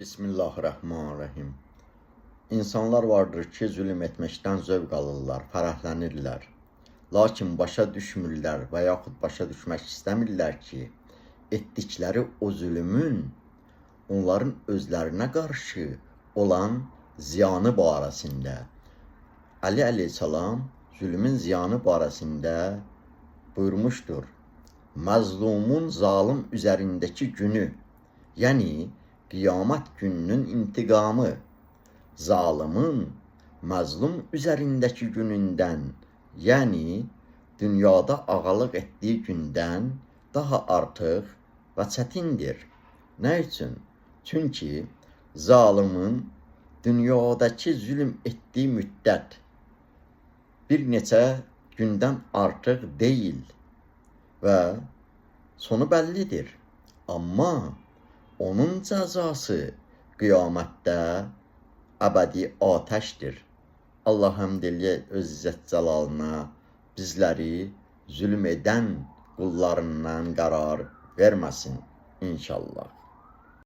Bismillahirrahmanirrahim. İnsanlar vardır ki, zülm etməkdən zövq alırlar, fərəhlənirlər. Lakin başa düşmürlər və yaxud başa düşmək istəmirlər ki, etdikləri o zülmün onların özlərinə qarşı olan ziyanı barəsində. Ali əleyhissalam zülmün ziyanı barəsində buyurmuşdur. Məzlumun zalım üzərindəki günü, yəni qiyamət gününün intiqamı, zalımın məzlum üzərindəki günündən, yəni dünyada ağalıq etdiyi gündən daha artıq və çətindir. Nə üçün? Çünki zalımın dünyadakı zülm etdiyi müddət bir neçə gündən artıq deyil və sonu bəllidir. Amma onun cəzası qiyamətdə əbədi atəşdir. Allah həmd eləyək öz izzət cəlalına bizləri zülm edən qullarından qərar verməsin inşallah.